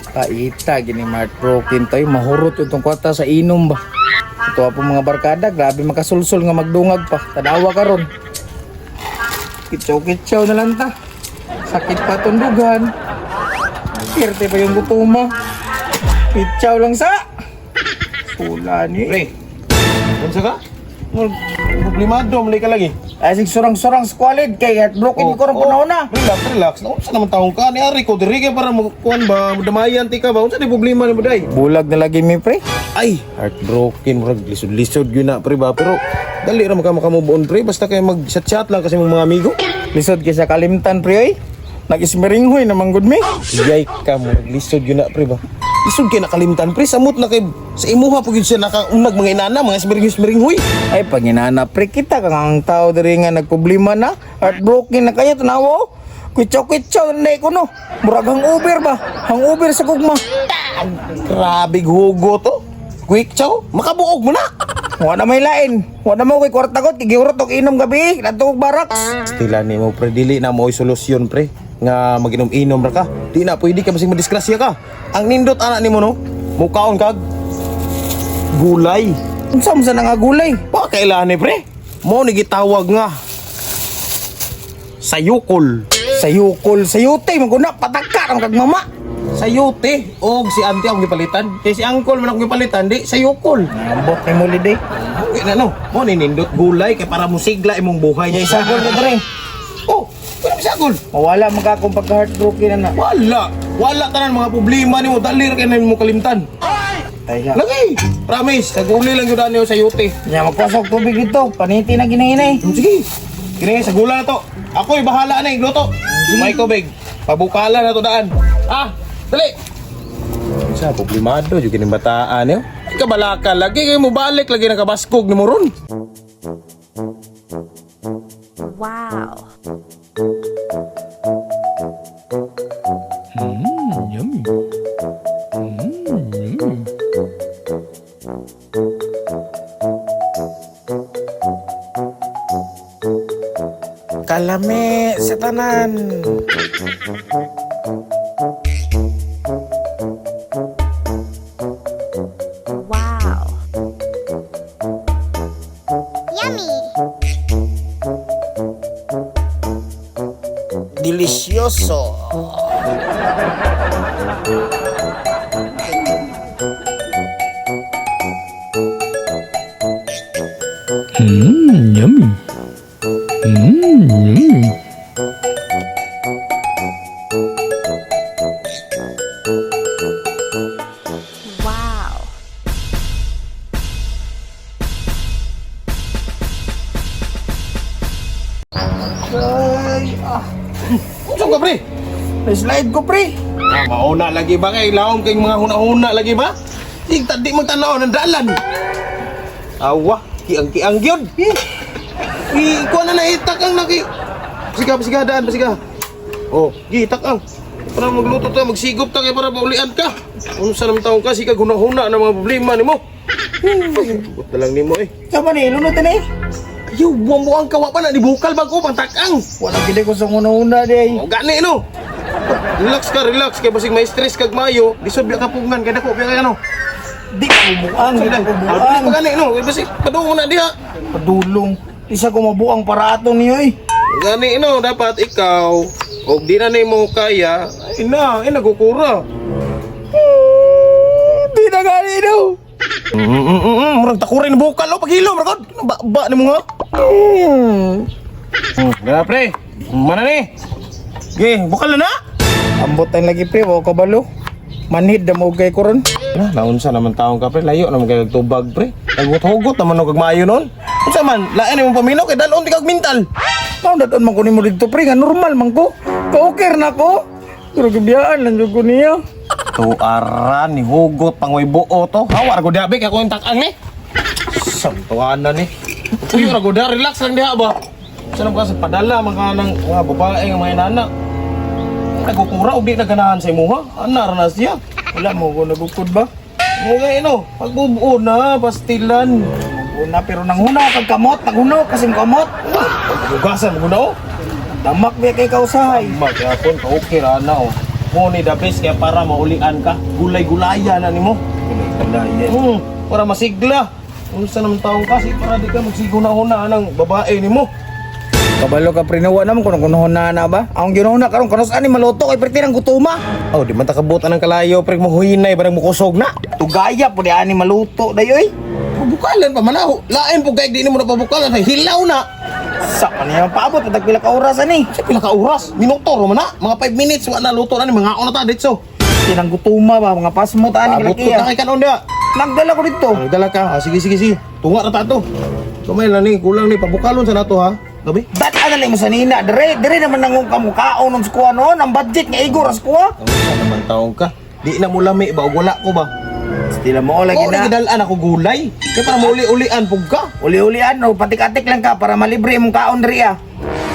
Paita gini heartbroken tayo, mahurot itong kwarta sa inom ba. Ito po mga barkada, grabe makasulsul nga magdungag pa. Tanawa karon. Kitsaw-kitsaw na lang ta. Sakit pa tundugan. Pirte pa yung gutuma. Kitsaw lang sa. Pula ni. Pre, unsa ka? Problemado man ka lagi. Ay, sig surang-surang squalid kay heartbroken ko ron panahon na. Relax, relax. Unsa naman taong ka ni ari ko diri kay para magkuan ba, damayan ti ka ba? Unsa di problema nimo day? Bulag na lagi mi, pre. Ay, heartbroken murag lisod-lisod gyud na pre ba, pero dali ra maka makamove on pre, basta kay mag-chat-chat lang kasi mong mga amigo. Lisod kay sa kalimtan, pre oy. Nag-ismiringhoy naman gud mi. Yay ka mo, lisod gyud na pre ba. Lisod kay nakalimtan pre, samot na kay sa imuha pug gyud siya nakaunag mga inana, mga ismiring-ismiringhoy. Ay, panginana pre kita kang ang tao diri nga nagproblema na, heartbroken na kayo tanawa oh. Kwitsaw-kwitsaw na ko no. Murag hangover ba? Hangover sa gugma. Grabe hugo to. Quick chow, makabuog mo na. Wa na may lain. Wa na mo kay kwarta ko, gigiurot og inom gabi, adto og barracks. Stila ni mo pre, dili na mo solusyon pre nga maginom-inom ra ka. Di na pwede ka basig madisgrasya ka. Ang nindot ana nimo no, mukaon kag gulay. Unsa man sa nga gulay? Pa kailan ni pre? Mo ni gitawag nga sayukol. Sayukol, sayute man guna pataka ang kag mama. Sayote og si auntie akong gipalitan. Kay si uncle man akong gipalitan di sayukol. Ambot ni muli day. Okay na no. Mo ni nindot gulay kay para musigla imong buhay. Kay sagol ka dre. Oh, wala pa sagol. Mawala man ka akong pagka heartbroken na. Wala. Wala tanan mga problema nimo dali ra kay nimo kalimtan. Taya. Lagi. Promise, saguli lang yun niyo sa yute. Nya magpasok tubig dito, paniti na ginahinay. Sige. Kini sa gula na to. Ako'y bahala na igluto. May tubig. Pabukala na to daan. Ah, dali. Sa problemado jud kining bataan niyo. Kabalaka lagi kay mo balik lagi nakabaskog nimo ron. Wow. Kalame sa tanan. Wow. Yummy. Delicioso. Yummy. Yummy. Wow. Ay, ah. Unsa ka pre? Slide ko, pre. Ah, mauna lagi ba kay laom kay mga huna-huna lagi ba? Di ta di man tan-aw ng dalan. Awa, kiang-kiang gyud. Eh, kuha na naitak ang naki. Pasiga, pasiga, daan, pasiga. Oh, gitak ang. Para magluto ta, magsigop ta kay para maulian ka. Unsa naman taong ka, sige huna-huna ng mga problema nimo. Buot na lang nimo eh. Sama ni, lunod na eh. Ayaw, buwang-buwang kawa pa na, di bukal bago, pantakang. Wala gid ko sa una-una di. O gani no. Relax ka, relax kay basig may stress kag mayo, lisod biya ka pugngan kay dako biya kay ano. Di ka bumuang, di ka Dili bumuang. pa gani no, kay basig padung na diha. Padulong. Isa ko mabuang para ato niyo eh. Gani no, dapat ikaw og di na nimo kaya, ay na, ay nagukura. Di na gani no. Murag takurin bukal o paghilo, murag ba, ba nimo nga. Dara pre, mana ni? Ge, bukal na na. Ambotan lagi pre, wa ko kabalo. Manhid na mo kay koron. Na, naunsa naman taong ka pre, layo naman kay tubag pre. Naghugot-hugot naman og maayo noon. Unsa man, lain imong paminaw kay dalon ti kag mental. Mao dadon man ko nimo dito pre, nga normal man ko. Kaokir na ko. Pero gibiyaan lang jud ko niya. Tuaran ni hugot pangoy buo to. Hawa ra gud abi kay akong takang ni. Samtuanan ni. Uy, ra gud relax lang diha ba. Sa ka sa padala mga nang mga babae nga mga inana. Nagukura og di na ganahan sa imuha. Ana ra na siya. Wala mo ko nagukod ba? Mo nga ino, pagbubuo na pastilan. Una pero nanghuna kag kamot, nanghunaw kasing kamot. Hugasan mo na oh. Damak biya kay kausahay. Magyapon ka okay ra na oh. Mo ni the best kaya para maulian ka. Gulay-gulayan na nimo. Gulay-gulayan. Para masigla. Unsa naman taong kasi para di ka magsiguna-huna ng babae nimo. Kabalo ka pre, nawa naman kung kunuhon na na ba? Ang ginuhon na karon kanus ani maluto kay perti ng gutuma. Oh, di man ta kabutan ng kalayo pre mo huinay barang mukusog na. Tugaya po di ani maluto dayoy. Pabukalan pa man ako. Lain po kay di nimo na pabukalan hilaw na. Sa man niya paabot patag pila ka oras ani. Sa pila ka oras, minuto ra man na. Mga 5 minutes wa na luto na ni mga na ta ditso. Tinang gutuma ba mga pasmo ta ani Abot laki. ko na kay kanon dia. Nagdala ko dito. Ang dala ka. Ah, sige sige sige. Tunga ra ta to. Kamay lang ni, kulang ni pabukalon sa nato ha. Gabi. Dat ana lang mo sa nina. Dire dire naman nangong kamukaon ng skuha noon. Ang budget nga igor as kuha. Unsa naman taong ka? Di na mo lami ba og wala ko ba? Stila mo lagi Oo, na. nagidal-an ako gulay. Kaya para mauli-ulian pug ka. Uli-ulian o patik-atik lang ka para malibre imong kaon diri ah.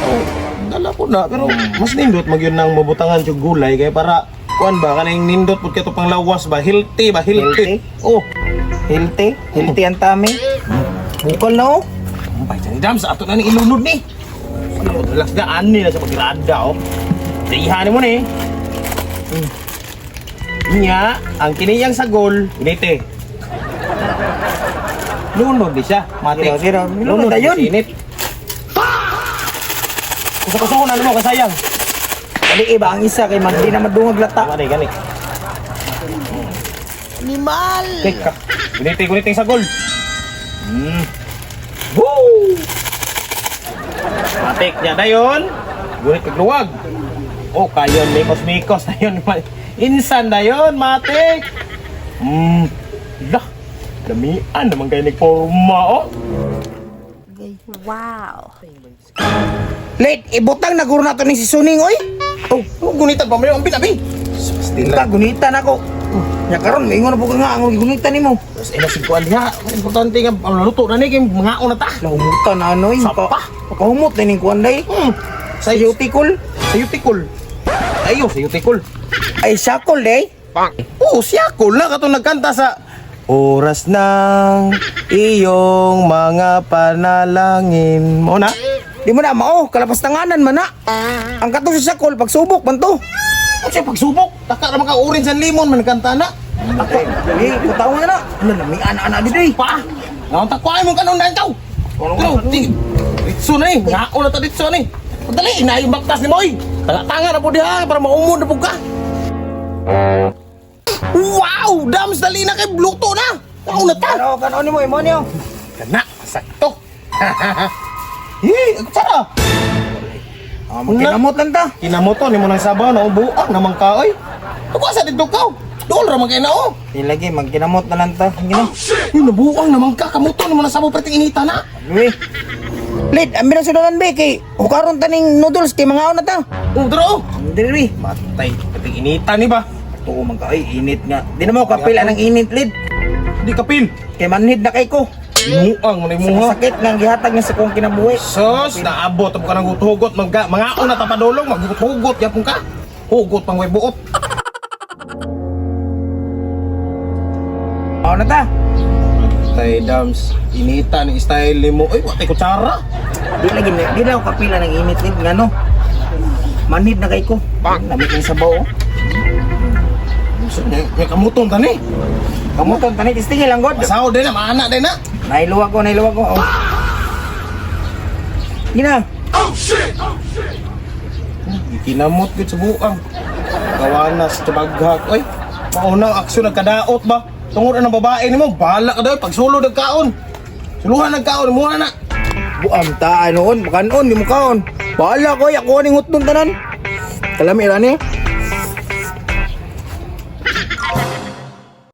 Oh, dala ko na pero mas nindot magyun nang mabutangan yung gulay kaya para kuan ba kaning nindot pud kay to pang lawas ba healthy ba healthy. Healthy? Oh, Healthy, healthy ang tummy. Bukal na oh. umpay ni Dams ato na ni ilunod ni. Ano las daan ni na sa pagirada oh. Diha ni mo ni. Nya, ang kiniyang sagol, ginite. Lunod di siya, mati. Sino, sino? Lunod na yun. Sinit. Kusa-kusa na mo kasayang. Dali iba ang isa kay mag di na madungag lata. Tama gani. Animal. Teka. Gunite, gunite yung sagol. Woo! Matik niya na yun. Gunit kag luwag. Oh, kayon, mikos-mikos na yun. Insan na yun, matik. Lah, damian naman kayo nagporma, oh. Wow. Late, ibutang na guro na to ni si Suning oy. Oh, oh gunitan pa mo ang binabi. Ka gunitan ako. Nya karon maingon na po ka nga ang gunitan nimo. Tapos ina sigkuan diha. Importante nga ang luto na ni kay mga na ta. Lahumutan na ano eh. Sapa. Pakahumot na ning kuan day. Sa Sayutikol. sayutikol. Ayo, sayutikol. Ay sakol day. Oo, siya ko lang katong nagkanta sa Oras ng iyong mga panalangin. Mo na? Di mo na mao kalapas tanganan man na. Ang katong sa sakol pagsubok man to. Ano siya pagsubok? Taka naman ka orange and lemon man nagkanta na. Eh, putaw na na. Ano lamian ana dito eh. Pa! Naon ta kuhay mong kanon na ikaw. Pero, di, ditso na eh. Ngao na ta ditso na eh. Dali, na yung baktas ni Moy. Tanga-tanga na po diha para maumod na po ka. Wow! Dams, dali na kay Bluto na! Ngao na ta! Ano kano nimo imo niyo? Kana, sakto. Hi, kutsara. Ah, magkinamot lang ta. Kinamoto ni mo nang sabaw na ubuang namang kaoy. Tuwa sa dito ka. Dool ra man kay nao. Di lagi magkinamot na lang ta. Gino. Yung nabuang namang ka kamuto ni mo nang sabaw perting inita na. Uy. Late, ang binasudanan be kay hukaron ta ning noodles kay mga na ta. Oh, dara oh. Dili. Matay, perting inita ni ba? Tuo man ka ay init nga. Di na mo kapil anang init lid. Di kapil. Kay manhid na kay ko. Binuang mo na imuha. Sakit nga ang gihatag niya sa kong kinabuhi. Sus, naabot ang ka ng hugot magga mga na tapadulong maghugot yapon ka. Hugot pang way buot. Mao na ta. Tay dams, inita ni style nimo. Oy, wa tay kutsara. Di lagi di na ako kapila ng init lid ngano. Manhid na kay ko. Lamig ang sabaw. Oh. May kamuton tani. Kamuton tani tistingil lang god. Masaw din na, maana din na. Nailuwag ko, nailuwag ko. Oh. Gina. Gikinamot gud sa buang. Gawanas tubaghak. Oy, maunang aksyon nagkadaot ba? Tungod ang babae nimo, bahala ka daw pagsulod nagkaon. Suluhan nagkaon mo na. Buam ta noon, makanon di mo kaon. Bahala ko, ako ning hutdon tanan. Kalami ra ni.